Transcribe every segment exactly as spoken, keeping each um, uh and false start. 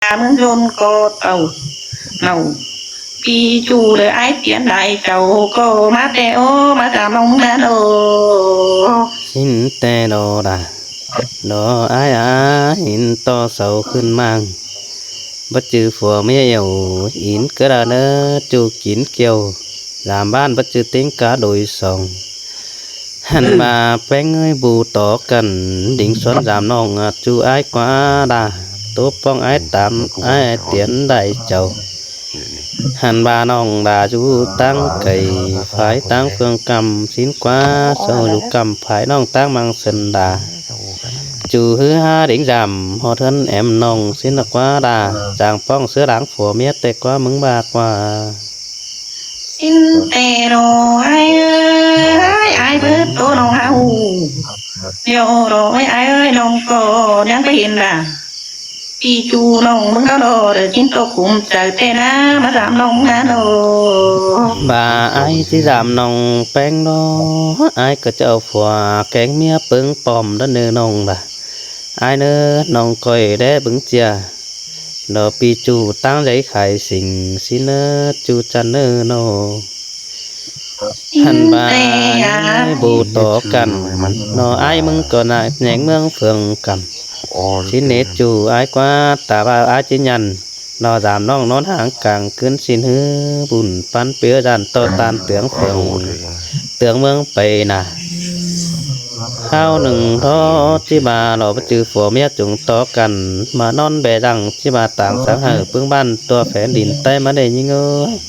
ꞌmướng ꞌdọn ꞌcọ tảu ꞌnặu. ꞌPi ꞌchu đaư ải piến lai chảu ꞌcọ ꞌmá ꞌtẹ ꞌnớ, ꞌmá dăm ꞌnọng ꞌmá ꞌnớ. ꞌSịn ꞌtẹ lo đa, lo ải a, ꞌhịn ꞌto sau khửn ꞌmáng. Báu ꞌchư phua ꞌmía ꞌlẹo, ꞌhịn ꞌcọ đa ꞌnớ, ꞌchu kin kiêu, dăm ꞌván báu ꞌchư ꞌtếng cá đôi song. Hăn ꞌva ꞌpéng ơi, bu tó căn, đính suốn dăm ꞌnọng ꞌchu ải ꞌquá đa, tố ꞌpóng ải tăm ải tiến đảy chảu. Hăn ꞌva ꞌnọng đa dú ꞌtáng kay, phái ꞌtáng ꞌphượng ꞌcắm ꞌsịn ꞌquá, sau dú ꞌcắm phái ꞌnọng ꞌtáng ꞌmăng sân đa. ꞌChu ꞌhứ hák đính dăm ꞌhọt ꞌhướn ẻm ꞌnọng ꞌsịn ꞌquá đa, chắng ꞌpóng ꞌsứa láng phua ꞌmía ꞌtẹ ꞌquá ꞌmứng ꞌva ꞌquá. ꞌSịn ꞌtẹ lo ải ơi, ải bớt ꞌtố ꞌnọng ꞌhụ. ꞌLẹo lo ải ơi, ꞌnọng ꞌcọ ꞌnhắng ꞌcọ ꞌhịn đa. ꞌPi ꞌchu ꞌnọng ꞌmứng ꞌnớ lo, đaư ꞌchí ꞌtố khum chaư ꞌtẹ ꞌná, ꞌmá dăm ꞌnọng ꞌnớ lo. ꞌVa ải ꞌchí dăm ꞌnọng ꞌpéng lo, ải ꞌcọ ꞌchọ phua kéng ꞌmía ꞌpớng pom đa ꞌnớ ꞌnọng đa. Ải ꞌnớ, ꞌnọng ꞌcoi đé bớng ꞌchưa. Lo ꞌpi ꞌchu ꞌtáng đaư khai sing ꞌsịn ꞌnớ, ꞌchu chăn ꞌnớ ꞌnớ. Hăn ꞌva ꞌnị bu tó căn, lo ải ꞌmứng ꞌcọ ꞌnạ ꞌnhéng ꞌmướng ꞌphượng ꞌcắm. ꞌSịn ꞌnế ꞌchu ải ꞌquá, ta ꞌva ải ꞌchí nhẳn, lo dăm ꞌnọng ꞌnón háng cang ꞌcứn ꞌsịn ꞌhứ bun ꞌpắn ꞌpưa dăn ꞌto ꞌtan tướng ꞌphượng, tướng ꞌmướng pay nả. ꞌHáu ꞌnưng ꞌtố ꞌchí ꞌva lo báu ꞌchư phua ꞌmía chúng tó căn, ꞌmá ꞌnón ꞌvẹ dăng ꞌchí ꞌva táng sáng hảư ꞌpứng ꞌván tua phén đin ꞌTáy ꞌmá đảy ꞌnhính ới.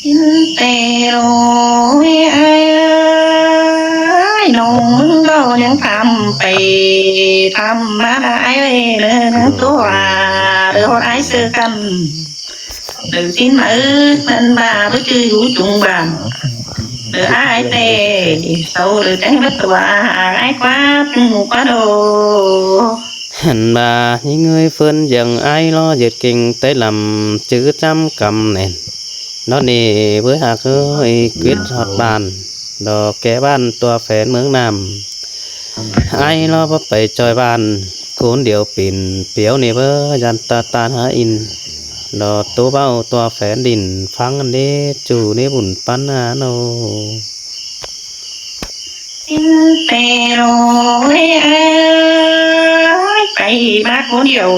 ꞌTẹ lo ải ơi, ꞌnọng ꞌmứng ꞌcọ ꞌnhắng tham pay tham ꞌmá đa ải ơi, ꞌnớ tua, đaư ꞌhọt ải ꞌsớ căn. Đaư ꞌsịn ꞌmá ư, ꞌmắn ꞌva báu ꞌchư dú chúng bản. Đaư ải ꞌtẹ, sau đaư chắng báu tua, ải ꞌquá, ꞌpứng ꞌmụ ꞌquá đô. Hăn ꞌva ꞌnhính ới ꞌphớn dăng ải lo ꞌdệt kinh ꞌTáy lăm chứ chăm căm nẻn. ꞌNó ꞌnị bới ꞌhặc ới, ꞌquiến ꞌhọt bản, lo ké bản tua phén ꞌmướng Nam. Ải lo báu pay ꞌchoi bản, ꞌcốn điêu pên piếu ꞌnị bới, dăn ta ꞌtan hák in. Lo ꞌtố ꞌvạu tua phén đin ꞌphắng ăn đế, ꞌchu ꞌnế bun ꞌpắn ꞌnớ ꞌnớ. ꞌSịn ꞌtẹ lo ải ơi, pay ꞌmá ꞌcốn điêu,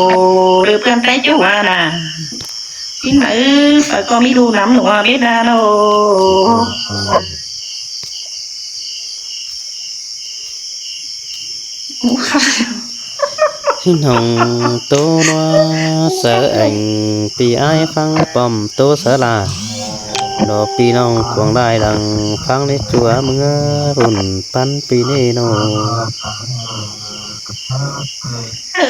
đaư ꞌpưa ꞌTáy ꞌchọ ꞌva nả. ꞌSịn ꞌmá ư, pay ꞌcọ ꞌmí đu nắm ꞌnọ bết đa lo. ꞌSịn ꞌhọng ꞌtố ꞌnua sáư ẻng, ꞌpi ải ꞌphắng pom ꞌtố sáư la. Lo ꞌpi ꞌnọng cuông lai lăng ꞌphắng ꞌnế ꞌchua ꞌmướng ới, bun ꞌpắn ꞌpi ꞌnị ꞌnớ. Ơ,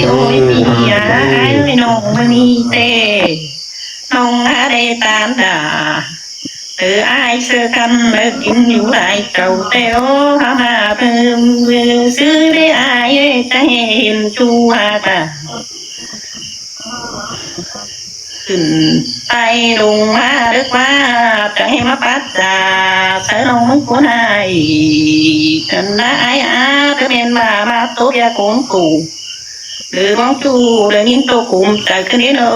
ôi ꞌpi à, ải ơi, ꞌnọng ꞌmá ꞌnị ꞌtẹ, ꞌnọng hák đảy ꞌtan đa. Đaư ải ꞌsớ căn đaư kin dú lai chảu ꞌtẹ ꞌnớ, hák ꞌmá ꞌpứng ꞌsứ đé ải ơi, chắng ꞌhế hên ꞌchu hák đa. Khửn ꞌtay lông ꞌmá đé ꞌquá, chắng ꞌhế ꞌmá pắt ta, sáư ꞌnọng ꞌmứng ꞌcốn ải. Căn ꞌnạ ải a, ꞌtứ ꞌmen ꞌmá, ꞌmá ꞌtố ꞌviạk cốm củ. Đaư bóng ꞌchu, đaư ꞌnhính ꞌtố khum chaư ꞌcứn đế ꞌnớ.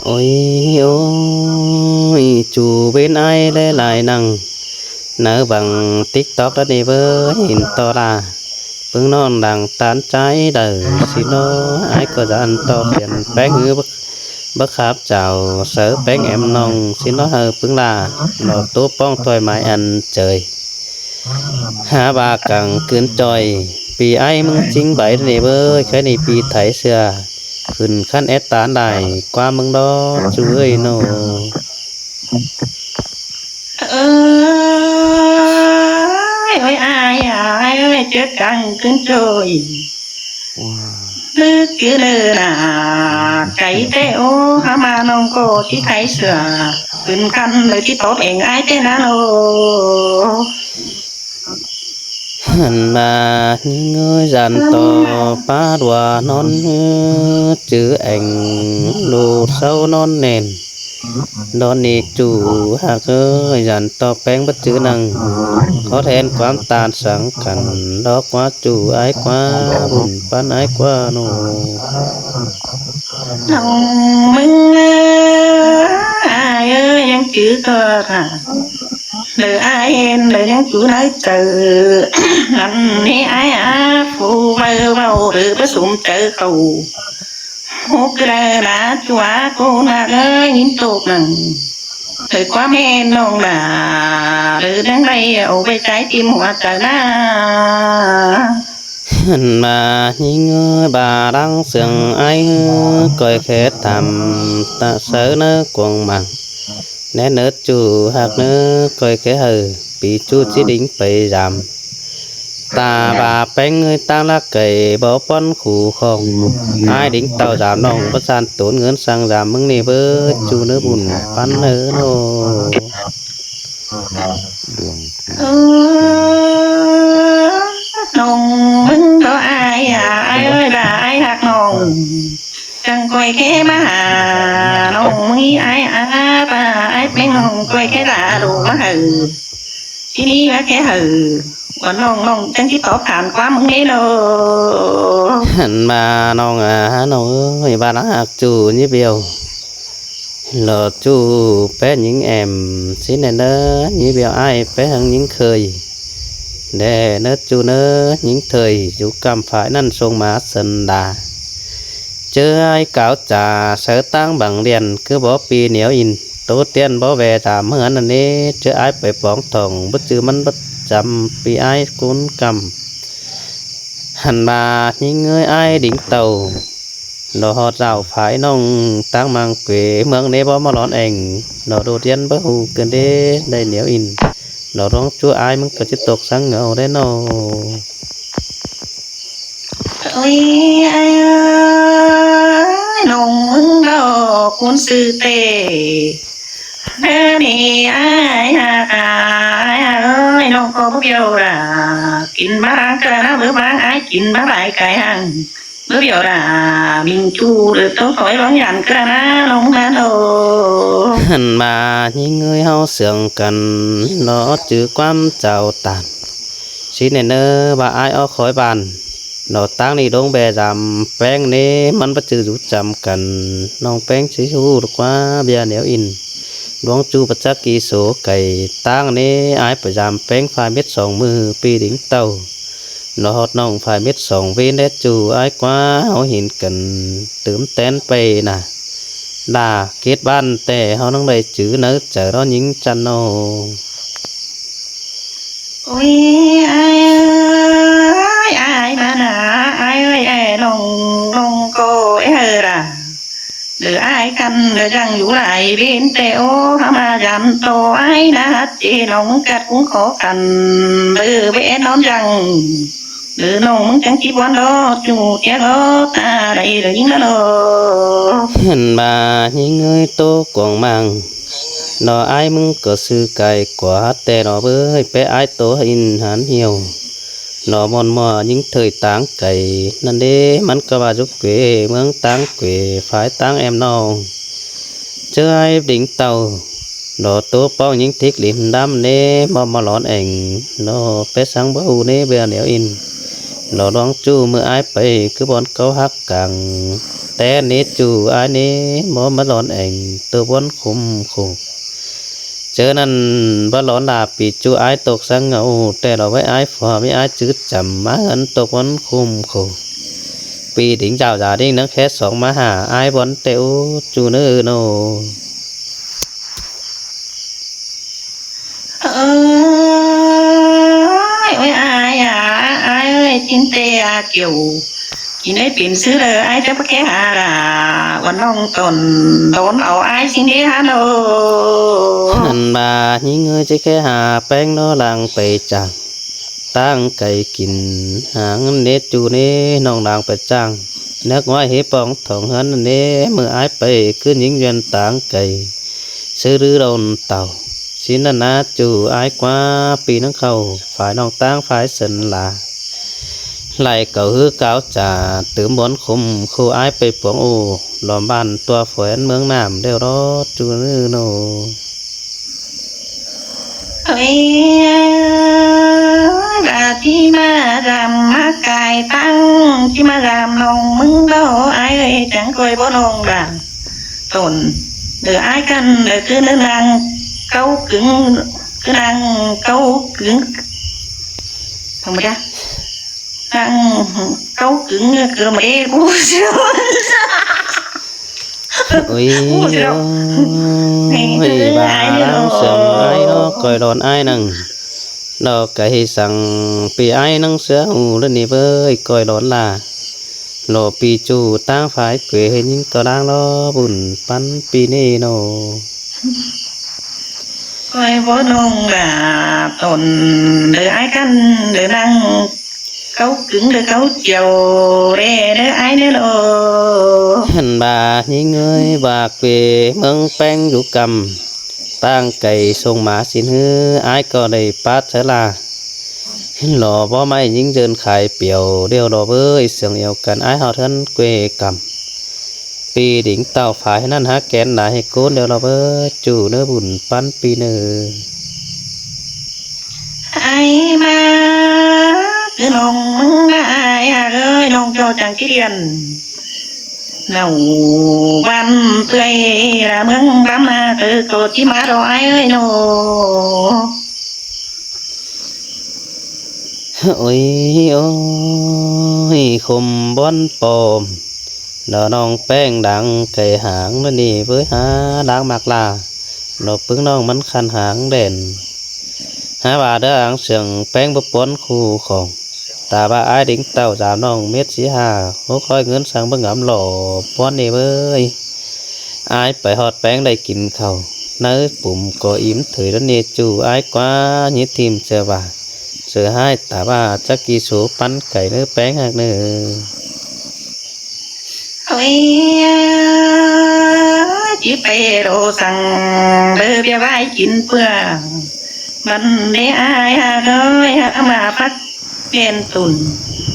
Ôi, ôi, ꞌchu bến ải đé lai năng. Nớ văng TikTok đá ꞌnị bới, hên ꞌto đa. ꞌPứng ꞌnọn đang ꞌtan ꞌchái đaư, ꞌsịn ꞌnớ ải ꞌcọ dăn ꞌto phiên ꞌpéng ꞌhứ báu, báu khắp chảu, sáư ꞌpéng ẻm ꞌnọng, ꞌsịn ꞌnớ hảư ꞌpứng đa, ꞌnọ ꞌtố ꞌpóng ꞌtoi mai ăn ꞌchới. Hák ꞌva căng ꞌcứn ꞌchoi, ꞌpi ải ꞌmứng ꞌchính báy đá ꞌnị bới, kháy ꞌnị ꞌpi tháy sia, khửn khăn é ꞌtán đảy, ꞌquám ꞌmứng đó, ꞌchu ới ꞌnớ. Ơi, ôi ải à, ải ơi, chết căng ꞌcứn ꞌchoi. Nứ ꞌcứ đơ nả, cái té ô, há ꞌma ꞌnọng ꞌcọ ꞌchí tháy sửa, khửn khăn đaư ꞌchí tóp ẻng ải té ꞌnớ ꞌnớ. Hăn ꞌva ꞌnhính ới dăn ꞌto pá đua ꞌnón ꞌhứ, chứ ẻng ꞌlụt ꞌsáu ꞌnón nên. Đón ꞌnị ꞌchu ꞌhặc ới, dản ꞌto ꞌpéng báu chứ năng. Khót hên ꞌquám ꞌtan săng căn, lo ꞌquá ꞌchu ái ꞌquá, bun ꞌpắn ái ꞌquá ꞌnớ. ꞌNọng ꞌmứng ơi, ái ơi, ꞌnhắng chứ ꞌcọ hả? Đảy ái hên đảy ꞌnhắng chứ nới chaư. ꞌNặn ꞌnị ái á, phủ ꞌvạy ꞌvạu đảy báu sum chaư khảu. Hốc ꞌcọ đảy ꞌná ꞌchu ꞌcốn ꞌhặc ới, ꞌnhính tốc năng. Đảy ꞌquám hên ꞌnọng đả, đảy ꞌnhắng đảy au ꞌvạy ꞌchái ꞌtim hua chaư ꞌná. ꞌNặn ꞌva ꞌnhính ơi, ꞌva ꞌláng siêng ái ꞌhứ, ꞌcoi khé tham ꞌtạ sáư ꞌnớ cuông mảng. Né ꞌnớ ꞌchu ꞌhặc ꞌnớ, ꞌcoi khé hảư pí ꞌchu ꞌchí đính pay dam. ꞌTạ ꞌva ꞌpéng ꞌngới ꞌtáng lác cai báu ꞌpón khu khong. Ái đính tảu dam ꞌnọng báu san tốn ꞌngớn săng dam ꞌmứng ꞌnị báu ꞌchu ꞌnớ bun ꞌpắn ꞌnớ ꞌnớ. Ơ, ꞌnọng ꞌmứng ꞌcọ ái à, ái ơi, ꞌva ái ꞌhặc ꞌnọng. Chắng ꞌcoi khé ꞌmá hả ꞌnọng ꞌmí ái á, ꞌva ái ꞌpéng ꞌnọng ꞌcoi khé đả đu ꞌmá hảư. Tí ꞌnị ꞌva khé hảư, ꞌquán ꞌnọng ꞌnọng chắng ꞌchí tóp than ꞌquám ꞌmứng ꞌnị ꞌnớ. ꞌNặn ꞌva ꞌnọng à, ꞌnọng ơi, ꞌva ꞌláng ꞌhặc ꞌchu ꞌnhí bẻo. Lo ꞌchu pé ꞌnhính ẻm, sí ꞌnị ꞌnớ, ꞌnhí bẻo ái pé ꞌhăng ꞌnhính khơi. Đe ꞌnớ ꞌchu ꞌnớ, ꞌnhính thời dú ꞌcắm phải ꞌnặn sông ꞌmá sân đa. ꞌChớ ái cáo chả sáư ꞌtáng bảng điện ꞌcứ báu pi nẻo in, ꞌtố tiên báu ꞌve dam ꞌmá ꞌnặn ꞌnị, ꞌchớ ái pay póng thỏng báu chứ ꞌmắn báu chăm pi ái ꞌcốn ꞌcắm. ꞌNặn ꞌva ꞌnhính ơi, ái đính tảu. Lo ꞌhọt dảo phải ꞌnọng ꞌtáng mảng quê ꞌmướng ꞌnị báu ꞌmá lón ẻng. Lo đột nhiên báu hu ꞌcứn đế đảy nẻo in. Lo ꞌluống ꞌchu ái ꞌmứng ꞌcọ ꞌchí tốc săng ngau đé ꞌnớ. Ôi, ái ơi, ꞌnọng ꞌmứng ꞌcọ ꞌcốn sư tê. Đe ꞌnị ái ꞌhặc à, ái ꞌhặc ơi, ꞌnọng ꞌcọ báu bẻo đả. Kin ꞌmá ꞌláng ꞌcọ ꞌná, báu ꞌmá ái kin ꞌmá lai cai hăng. Báu bẻo đả, ꞌmính ꞌchu đảy ꞌtố khỏi ꞌluống dản ꞌcọ ꞌná, ꞌnọng ꞌnặn ơ. ꞌNặn ꞌva ꞌnhính ơi, ꞌháu siêng căn, lo ók chứ ꞌquám chảu tản. Sí ꞌnị ꞌnớ, ꞌva ái ók khói bản. Lo ꞌtáng ꞌnị đống ꞌve dam ꞌpéng ꞌnị, ꞌmắn báu chứ dú chăm căn. ꞌNọng ꞌpéng ꞌchí hu ꞌquá bia nẻo in. ꞌLuống ꞌchu báu chắc ki số cai ꞌtáng ꞌnị, ái pay dam ꞌpéng phải mết song ꞌmự pi đính tảu. Lo ꞌhọt ꞌnọng phải mết song ꞌvến đé ꞌchu ái ꞌquá, ꞌháu hin căn tứm tén pay nả. Đả kết bạn ꞌtẹ ꞌháu ꞌnắng đảy chứ nháư chaư ꞌnọ ꞌnhính chăn ꞌnớ. Ôi, ái ơi, ái ꞌva nả, ái ơi, ái ꞌnọng, ꞌnọng ꞌcọ ái hảư đả. Đảy ái căn đảy chắng dú lai ꞌvến ꞌtẹ ꞌô, hảư ꞌmá dam ꞌto ái ꞌná hảư ꞌchí ꞌnọng cắt ꞌcúng khó căn. Đảy ꞌvến ꞌnón chắng. Đảy ꞌnọng ꞌmứng chắng ꞌchí bón lo, ꞌchu ꞌchí lo, ta đảy đảy ꞌnhính ꞌnớ lo. ꞌNặn ꞌva ꞌnhính ơi, ꞌtố cuông mảng. Lo ái ꞌmứng ꞌcọ sư cai ꞌquá ꞌtẹ lo bới, pé ái ꞌtố hin hán hiêu. Lo ꞌmuôn ꞌmọ ꞌnhính thời ꞌtáng cai, ꞌnặn đế ꞌmắn ꞌcọ ꞌva dú quê, ꞌmướng ꞌtáng quê, phải ꞌtáng ẻm ꞌnọng. ꞌChớ ái đính tảu, lo ꞌtố ꞌpóng ꞌnhính thík đin đăm ꞌnị, ꞌmá ꞌmá lón ẻng, lo pé săng báu hu ꞌnị bia nẻo in. Lo ꞌluống ꞌchu ꞌmự ái pay, ꞌcứ bón cáu hắc cang. Té ꞌnị ꞌchu ái ꞌnị, ꞌmá ꞌmá lón ẻng, ꞌtố bón khum khổ. ꞌChớ ꞌnặn báu lón đả pi ꞌchu ái tốc săng ngau, ꞌtẹ lo ꞌvạy ái phua ꞌmí ái chứ chăm ꞌmá hớn tốc bón khum khổ. Pi đính dảo dả đính ꞌnắng khé song ꞌmá hả ái bón ꞌtẹ ꞌchu ꞌnớ ꞌnớ. Ơi, ôi, ái à, ái ơi, ꞌchí ꞌtẹ à, kiẻo kin ái pên sư đảy, ái chắng báu khé hả đả, ꞌva ꞌnọng tỏn đón au ái ꞌsịn đé hả ꞌnớ. ꞌNặn ꞌva ꞌnhính ơi, ꞌchí khé hả ꞌpéng ꞌnớ lăng pay chắng. ꞌTáng cai kin háng ꞌnị ꞌchu ꞌnị ꞌnọng lăng pay chắng. Nắc ꞌngoái hế póng thỏng hớn ꞌnị, ꞌmự ái pay ꞌcứ ꞌnhính duyên ꞌtáng cai. Sư ꞌlứ đôn tảu. ꞌSịn ꞌnặn ꞌná ꞌchu ái ꞌquá pi ꞌnắng khảu, phải ꞌnọng ꞌtáng phải sân la. Lai cáu ꞌhứ cáo chả tứm bón khum khổ ái pay puống ꞌô. lom ban tua phôi ăn ꞌmướng ꞌnặm ꞌlẹo ꞌló ꞌchu ꞌnớ ꞌnộ. Ơi, ꞌva ꞌchí ꞌmá dăm ꞌmá cai ꞌtáng, ꞌchí ꞌmá dăm ꞌnọng ꞌmứng ꞌló ai ơi, chắng ꞌcoi báu ꞌnọng đa. Tổn, đơ ai căn, đơ ꞌcứ ꞌnớ ꞌnăng cáu cứng, ꞌcứ ꞌnăng cáu cứng. Không mà đa. ꞌNăng cáu cứng ꞌcứ mà đê bú. Ôi, ôi, ôi, ꞌva ꞌláng sương ai ꞌnớ ꞌcoi lon ai ꞌnăng. ꞌLo cai săng ꞌpi ai ꞌnăng sia ꞌhụ ꞌlứa ꞌnị ꞌvới ꞌcoi lon la. ꞌLo ꞌpi ꞌchu ꞌtáng phái quê ꞌhế ꞌnhính ꞌcọ ꞌláng ꞌló bun ꞌpắn ꞌpi ꞌnị ꞌnộ. ꞌCoi báu ꞌnọng đa, tổn đơ ai căn, đơ ꞌnăng cáu cứng đơ cáu chiêu đê đơ ai ꞌnớ ꞌló. Hẳn ꞌva ꞌnhính ơi, ꞌva quê ꞌmướng ꞌpéng dú căm, ꞌtáng cai sông má ꞌsịn ꞌhứ ai ꞌcọ đảy pát sáư la. ꞌLo báu ꞌmạy ꞌnhính dơn khai piẻo ꞌlẹo ꞌló ꞌvới sương eo căn ai ꞌhọt ꞌhướn quê căm. ꞌPi đính tảu phái ꞌnặn hák kén lai ꞌhế ꞌcốn ꞌlẹo ꞌló ꞌvới ꞌchu ꞌnớ bun ꞌpắn ꞌpi ꞌnớ. Ai ꞌmá, ꞌcứ ꞌnọng ꞌmứng ꞌmá ai ꞌhặc ơi, ꞌnọng ꞌchọ chắng ꞌchí điên. ꞌNọng ꞌvắn ꞌtươi đa ꞌmướng ꞌvắn ꞌmá ꞌcứ ꞌcọ ꞌchí ꞌmá ꞌló ai ơi ꞌnộ. Ôi, ôi, khôm bón pom. ꞌLo ꞌnọng ꞌpéng đang cai háng ꞌnớ ꞌnị ꞌvới há ꞌláng ꞌmặc la. ꞌLo ꞌpứng ꞌnọng mẳn khăn háng đen. Hák ꞌva đơ ꞌláng sương ꞌpéng báu bón khu khong. Ta ꞌva ai đính tảu dăm ꞌnọng mết sí ha, hốc ꞌhọi ꞌngớn săng báu ngắm ꞌló bón ꞌnị ꞌvới. Ai pay ꞌhọt ꞌpéng đảy kin khảu, ꞌnớ pum ꞌcọ ím thưn ꞌlứa ꞌnị ꞌchu ai ꞌquá ꞌnhí thim sia ꞌva. Sư ꞌhại ta ꞌva chắc ki số ꞌpắn cai ꞌnớ ꞌpéng ꞌhặc ꞌnớ. Ôi, ꞌchí pay ꞌló săng đơ ꞌviạk ꞌvái kin ꞌpưa. Băn đê ai ꞌhặc ơi, ꞌhặc ꞌmá pắt pên tủn.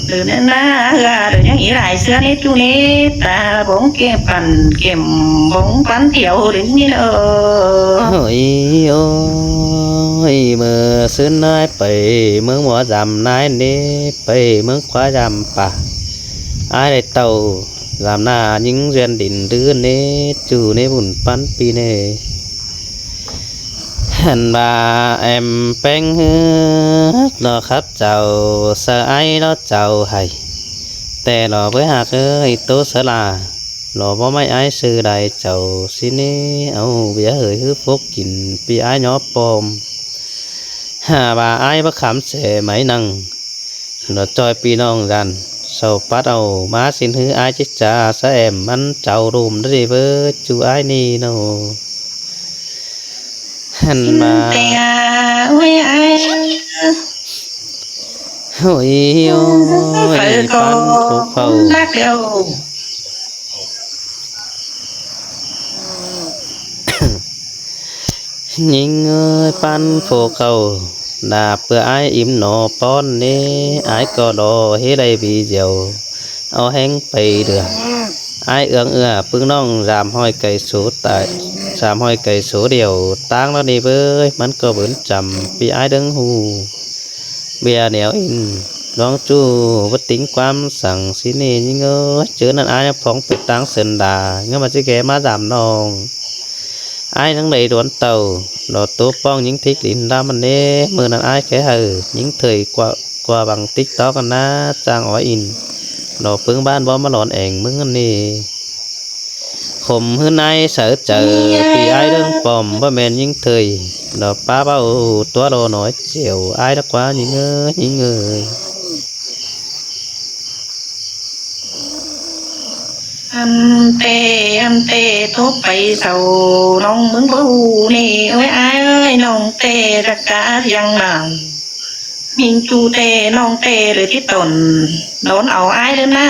Đơ ꞌnớ ꞌná ꞌhưa, đơ ꞌnhắng ꞌí lai ꞌsứa ꞌnị ꞌchu ꞌnị, ta bóng kêm păn, kêm bóng păn thiẻo đương ꞌnị ꞌnớ. Ôi, ôi, ꞌmưa ꞌsướng ꞌnái pay ꞌmướng ꞌmó dăm ꞌnái ꞌnị, pay ꞌmướng ꞌquá dăm pả. Ai đảy tảu dăm ꞌná ꞌnhính ꞌduyên đin ꞌlứa ꞌnị, ꞌchu ꞌnị bun ꞌpắn ꞌpi ꞌnị. Hẳn ꞌva em ꞌpéng ꞌhứ ꞌnọ khắp chảu, saư ai ꞌló chảu hảy. Té ꞌló ꞌvới ꞌhặc ới, ꞌtố sáư la. ꞌLo báu ꞌmạy ai sư đảy chảu ꞌsịn ꞌnị, au ꞌviạk ꞌhới ꞌhứ phốc kin ꞌpi ai ꞌnhó pom. Hả ꞌva ai báu khắm sẻ máy năng. ꞌLo ꞌchoi ꞌpi ꞌnọng dăn, sau pắt au ꞌmá ꞌsịn ꞌhứ ai ꞌchí cha sa em ꞌmắn chảu ꞌlum đá đi ꞌvới ꞌchu ai ꞌnị ꞌnộ. Hẳn ꞌva. Ôi, ôi, ôi, ôi, păn khổ khổ. ꞌNhính ơi, păn khổ khổ. Đa ꞌpưa ai im ꞌnọ pon ꞌnị, ai ꞌcọ đo ꞌhế đảy video. Au ꞌhéng pay đưa. Ai ương ưa ꞌpứng ꞌnọng dăm ꞌhọi cai số tải, dăm ꞌhọi cai số điêu ꞌtáng ꞌló ꞌnị ꞌvới, ꞌmắn ꞌcọ bớn chăm ꞌpi ai đương ꞌhụ. ꞌViạk nẻo in, ꞌluống ꞌchu báu tính ꞌquám săng ꞌsịn ꞌnị ꞌnhính ơi, ꞌchớ ꞌnặn ai ꞌnhá phóng pay ꞌtáng sên đa, ꞌngớn ꞌmá ꞌchí ké ꞌmá dăm ꞌnọng. Ai ꞌnhắng đảy đuôn tảu, ꞌló tố ꞌpóng ꞌnhính thích đin ꞌlắm ꞌnặn ꞌnê, ꞌmự ꞌnặn ai ké hảư ꞌnhính thời ꞌquá, ꞌquá bằng TikTok ꞌnặn ꞌná, chang ói in. ꞌLó ꞌpứng ꞌván bók ꞌmá lon eng ꞌmứng ꞌnặn ꞌnị. Khôm ꞌhướn ai sáư chaư, ꞌpi ai đương pom báu ꞌmen ꞌnhính thời. ꞌLó pá báu tua ꞌló nói chiêu ai đắc ꞌquá ꞌnhính ơi, ꞌnhính ơi. Ăn tê, ăn tê, tố pay sau ꞌnọng ꞌmứng báu ꞌnị, ôi ai ơi, ꞌnọng tê, rắc cá riêng nẳng. ꞌMính ꞌchu tê, ꞌnọng tê, đơ tí tổn, đón au ai đơ ꞌna.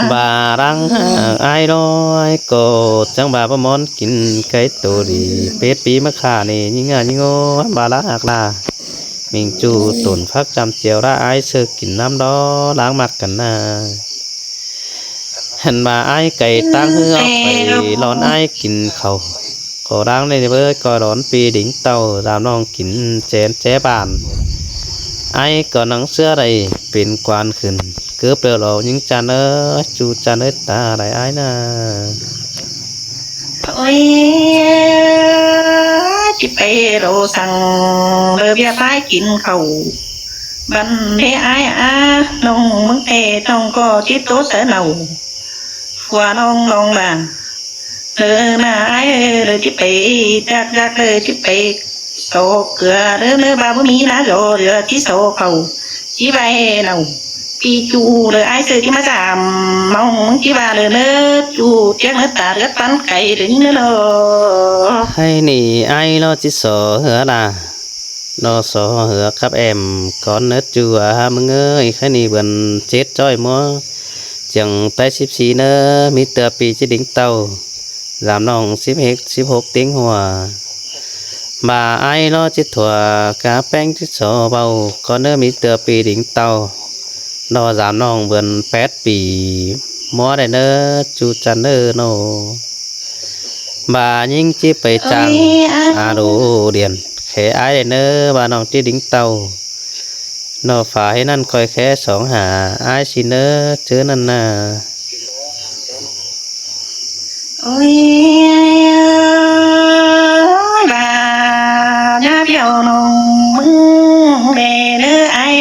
ꞌVa ꞌláng ai ꞌló, ai ꞌcọ, chắng ꞌva báu ꞌmón kin cáy tô đi, pết pí ꞌmá khả ꞌnị, ꞌnhính a, ꞌnhính ơ, ꞌva ꞌláng ꞌhặc la. ꞌMính ꞌchu tổn phắc chăm chiêu đa ai sư kin ꞌnắm ꞌló, ꞌláng ꞌmặc căn ꞌna. Hẳn ꞌva ải cai ꞌtáng ꞌhứ ók pay lon ải kin khảu. ꞌCọ đang ꞌnị ꞌvới ꞌcọ lon ꞌpi đính ꞌtạu dam ꞌnọng kin chén ché bản. Ải ꞌcọ nẳng ꞌsứa đảy pên quan khửn. ꞌCọ ꞌpưa lo ꞌnhính ꞌchăn ới, ꞌchu ꞌchăn ới ta đảy ải ꞌna. Ôi, ꞌchí pay lo săng, lo ꞌviạk ải kin khảu. Băn ꞌtẹ ải a, ꞌnọng ꞌmứng ꞌtẹ ꞌnọng ꞌcọ ꞌchí ꞌtố sáư nảu. Phua ꞌnọng ꞌnọng ꞌva, lo ꞌna ải, lo ꞌchí pay, chắc chắc lo ꞌchí pay so cưa, lo ꞌnớ ꞌva báu ꞌmí ꞌná dô, lo ꞌchí so khảu, ꞌchí ꞌvạy nảu. ꞌPi ꞌchu lo ải ꞌsớ ꞌchí ꞌmá dam, ꞌnọng ꞌmứng ꞌchí ꞌva lo ꞌnớ ꞌchu, ꞌtiếng ꞌnớ ta ꞌlưạk ꞌpắn cai lo ꞌnị ꞌnớ lo. Hảư ꞌnị ải lo ꞌchí so ꞌhứa la. Lo so ꞌhứa cắp ẻm cón ꞌnớ ꞌchu a ꞌmứng ới, hảư ꞌnị bươn chết ꞌchoi ꞌmứa. Chiêng ꞌtái síp sí ꞌnớ, ꞌmí ꞌtưa ꞌpi ꞌchí đính ꞌtạu. Dam ꞌnọng síp hếc, síp hốc ꞌtếng hua. ꞌVa ải lo ꞌchí thua, cá ꞌpéng ꞌchí so ꞌvạu, cón ꞌnớ ꞌmí ꞌtưa ꞌpi đính ꞌtạu. Lo dam ꞌnọng bươn pét pi, ꞌmứa đảy ꞌnớ, ꞌchu ꞌchăn ꞌnớ ꞌnô. ꞌVa ꞌnhính ꞌchí pay chăng, a đu điên, khé ải đảy ꞌnớ, ꞌva ꞌnọng ꞌchí đính ꞌtạu. Lo phả ꞌhế ꞌnặn ꞌcoi khé song hả ải ꞌsịn ꞌnớ, ꞌchớ ꞌnặn ꞌna. Ôi, ꞌva ꞌnhá ꞌviạu ꞌnọng ꞌmứng đe ꞌnớ ải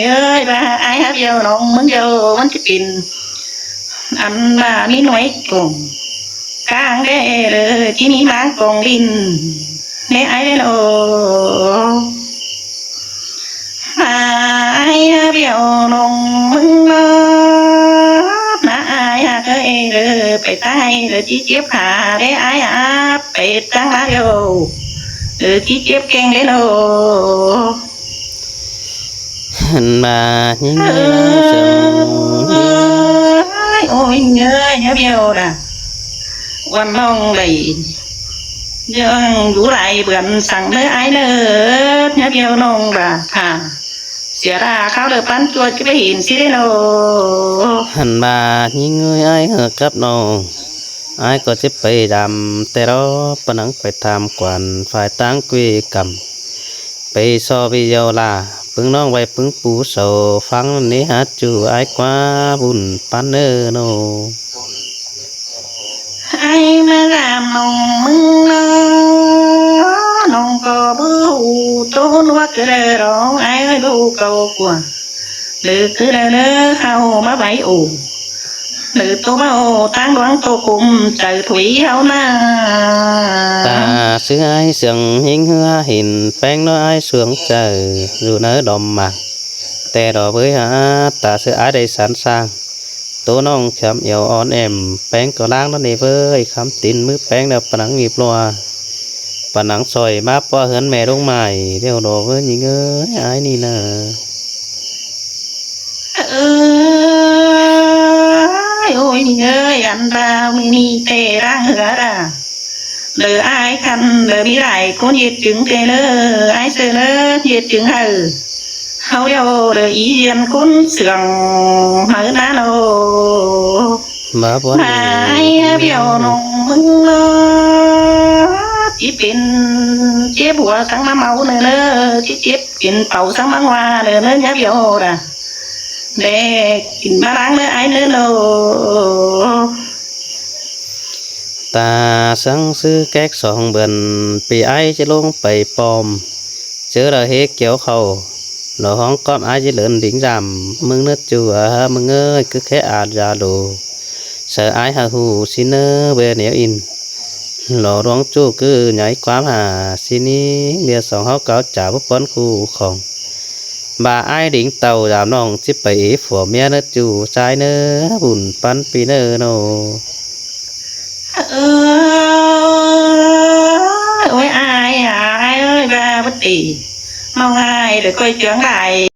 ới, ꞌva ải ꞌhá ꞌviạu ꞌnọng ꞌmứng ꞌviạu ꞌmắn ꞌchí pên. Ăn ꞌva ꞌmí ꞌnọi cỏng cang đé, lo ꞌchí ꞌmí ꞌmáng cỏng ꞌlịn đé ải đé lo. Ải ꞌviạu ꞌnọng ꞌmứng ꞌnớ, ꞌna ải ꞌhặc ới, lo pay ꞌtáng ải lo ꞌchí chếp hả đé ải ꞌhặc, pay ꞌtáng ꞌmá ꞌviạu lo ꞌchí chếp keng đé lo. Hẳn ꞌva ꞌnhính ꞌnớ sương ꞌnhính. Ôi, ôi, ꞌnhá ꞌviạu đa. Quan ꞌnọng đảy ꞌdương dú lai bươn săng ꞌnớ ải ꞌnớ, ꞌnhá ꞌviạu ꞌnọng đa. Hả. Sia đa kháo đơ ꞌpắn ꞌchua ꞌchí pay hên ꞌsứ đé lo. Hẳn ꞌva ꞌnhính ới ải ꞌhặc cắp ꞌnọng. Ải ꞌcọ ꞌchí pay dam ꞌtẹ lo, ꞌpa nẳng pay tham quan phai ꞌtáng ꞌquiê căm. Pay so ꞌviạu la, ꞌpứng ꞌnọng ꞌvạy ꞌpứng pú so phắng ꞌnị hả ꞌchu ải ꞌquá bun ꞌpắn ꞌnớ ꞌnô. Ải ꞌmá dam ꞌnọng ꞌmứng ꞌnớ, ꞌnọng ꞌcọ báu ꞌhụ ꞌtố ꞌluốc ꞌcứ đaư ꞌlống ải ới, báu ꞌhụ cáu ꞌquá. Đaư ꞌcứ đaư ꞌnớ ꞌháu ꞌmá vảy ổ. Đaư ꞌtố báu ꞌtáng ꞌluống ꞌtố ꞌcum chaư thuế ꞌháu ꞌna. Ta ꞌsứ ải sương ꞌhính ꞌhứa hên ꞌpéng ꞌnớ ải sương chaư dú ꞌnớ đom mạc. ꞌTẹ đo ꞌvới hả, ta ꞌsứ ải đảy sẵn sàng. ꞌTố ꞌnọng khắm iẻo ón ẻm, ꞌpéng ꞌcọ ꞌláng ꞌnớ ꞌnị ꞌvới, khắm tin ꞌmứ ꞌpéng đaư ꞌpa nẳng ꞌnhíp ꞌlua. ꞌPa nẳng soi ꞌmá ꞌpọ ꞌhướn ꞌme ꞌlống mai, ꞌlẹo đo ꞌvới ꞌnhính ới, ải ꞌnị ꞌna. Ơi, ôi, ꞌnhính ới, ăn ꞌva ꞌmự ꞌnị ꞌtẹ ꞌláng ꞌhứa đa. Đaư ải khăn, đaư ꞌmí lai ꞌcốn ꞌdệt chứng ꞌtẹ ꞌnớ, ải ꞌsớ ꞌnớ, ꞌdệt chứng hảư. ꞌHáu ꞌlẹo đaư í ꞌdiến ꞌcốn sương máư ꞌná lo. ꞌMá ꞌpốn ải ꞌviạu ꞌnọng ꞌmứng ꞌnớ, ꞌchí pên chếp hua săng ꞌmá máư ꞌnớ ꞌnớ, ꞌchí chếp pên pảu săng ꞌmá ꞌngua ꞌnớ ꞌnớ ꞌnhá ꞌviạu đa. Đe kin ꞌmá ꞌláng ꞌnớ ải ꞌnớ lo. Ta săng ꞌsứ kék song bươn ꞌpi ải ꞌchí ꞌlống pay pom. ꞌChớ đaư ꞌhế kiêu khảu, lo ꞌhóng ꞌcóm ải ꞌchí lươn đính dam ꞌmứng ꞌnớ ꞌchu a ꞌmứng ới, ꞌcứ khé ả da đu. Saư ải hảư ꞌhụ ꞌsịn ꞌnớ ꞌviạk nẻo in. Lo ꞌluống ꞌchu ꞌcứ nháư ꞌquám hả ꞌsịn ꞌnị, ꞌviạk song ꞌháu cáo chả báu ꞌpón ꞌcú khong. ꞌVa ải đính tảu dam ꞌnọng ꞌchí pay ế phua ꞌmía ꞌnớ ꞌchu ꞌchái ꞌnớ, bun ꞌpắn ꞌpi ꞌnớ ꞌnô. Ôi, ôi, ải, ải ơi, ꞌva báu tỉ. ꞌNọng ải, đảy ꞌcoi chướng lai.